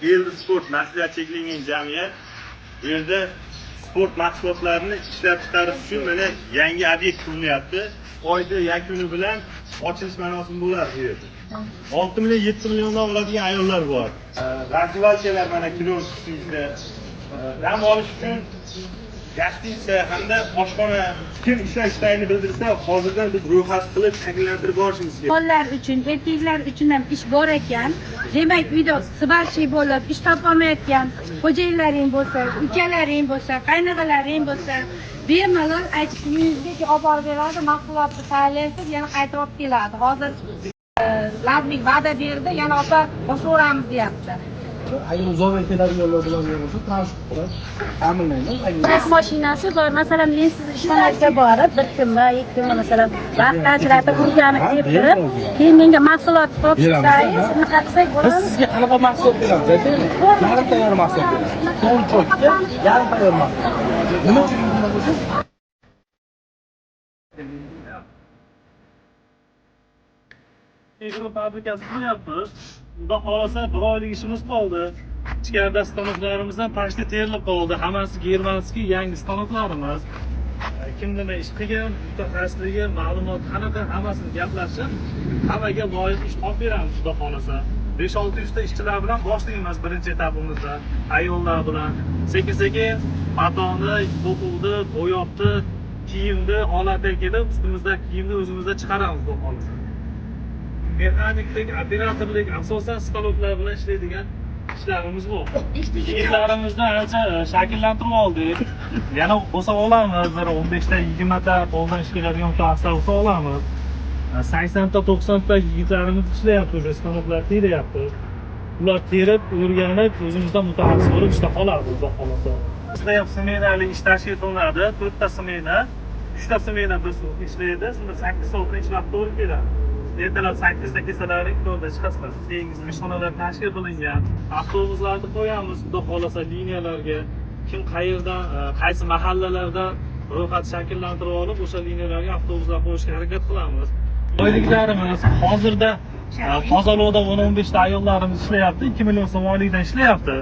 Eldi Sport mas'uliyati cheklangan jamiyat. Bu yerda sport mahsulotlarini ishlab chiqarish uchun mana yangi obyekt qurilyapti. Oyda yakuni bilan ochilish marosimi bo'ladi bu yerda. 6 million, 7 milliondan oladigan ayollar bor. Раздевалка lar mana kino ustingizda. Dam olish uchun гостиница hamda oshxona. Kim ishlash istagini bildirsa, hozirdan biz ro'yxat qilib shakllantirib borishimiz kerak. Bolalar uchun, erkaklar uchun ham ish bor ekan. Demak, uyda сварщик bo'lib ish topolmayotgan xo'jayinlaring bo'lsa, ukalaring bo'lsa, qaynog'alaring bo'lsa, bemalol aytib, uyingizga olib borib beradi, mahsulotni tayyorlaysiz, yana qaytib olib keladi. Hozir Ladvik va'da berdi, yana opa boshaveramiz deyapti. Agar uzoqdan keladiganlar bilan bo'lsa, transport bilan ta'minlaymiz. Agar Vaqt mashinasi bor. Masalan, men sizni ishxonangizga borib, bir kunmi, 2 kunmi, masalan, vaqt ajratib, o'rganib kelib turib, keyin menga mahsulot topshirsangiz, shunaqa qilsak biz bo'ladi. Sizga qanaqa mahsulot beramiz, aytaymi? Yarim tayyor mahsulot beramiz. To'g'ri, cho'kka yarim tayyor mahsulot. Nima uchun bunday bo'lsa? Tekshiruv fabrikasi quryapmiz. Xudo xohlasa, bir oylik ishimiz qoldi. Ichkarida stanoklarimiz ham почти terilib qoldi. Hammasi германский yangi stanoklarimiz. Kim nima ish qilgan, mutaxassisligi, ma'lumot qanaqa, hammasini gaplashib, hammaga loyiq ish topib beramiz, xudo xohlasa. 5-6 yuzta ishchilar bilan boshlaymiz birinchi etapimizda, ayollar bilan. Sekin-sekin matoni, to'quvni, bo'yoqni, kiyimni holatiga kelib, ustimizda kiyimni o'zimizda chiqaramiz, xudo xohlasa. Mexaniklik, operatorlik, asosan stanoklar bilan ishlaydigan ishlarimiz bu. Yigitlarimizni ancha shakllantirib oldik. Yana bo'lsa olamiz, bir 15 ta, 20 ta qo'ldan ish keladigan mutaxassislar bo'lsa olamiz. 80 ta, 90 ta yigitlarimiz ishlayapti, уже stanoklar teryapti. Ular terib, o'rganib, o'zimizdan mutaxassis bo'lib ishda qoladi, xudo xohlasa. Bizda ham smenali ish tashkil qilinadi, 4 ta smena, 3 ta smena bir soat ishlaydi, shunda 8 soatda ish vaqti to'g'ri keladi. Ertalab 8da kelsalaring, 4da chiqasizlar. Keyingi ishxonalar tashkil qilingan. Avtobuslarni qo'yamiz, xudo xohlasa, liniyalarga. Kim qayerdan, qaysi mahallalardan ro'yxat shakllantirib olib, o'sha liniyalarga avtobuslar qo'yishga harakat qilamiz. Oyliklarimiz hozirda Tozaloqda 10-15 ta ayollarimiz ishlayapti, 2 million so'm oylikdan ishlayapti.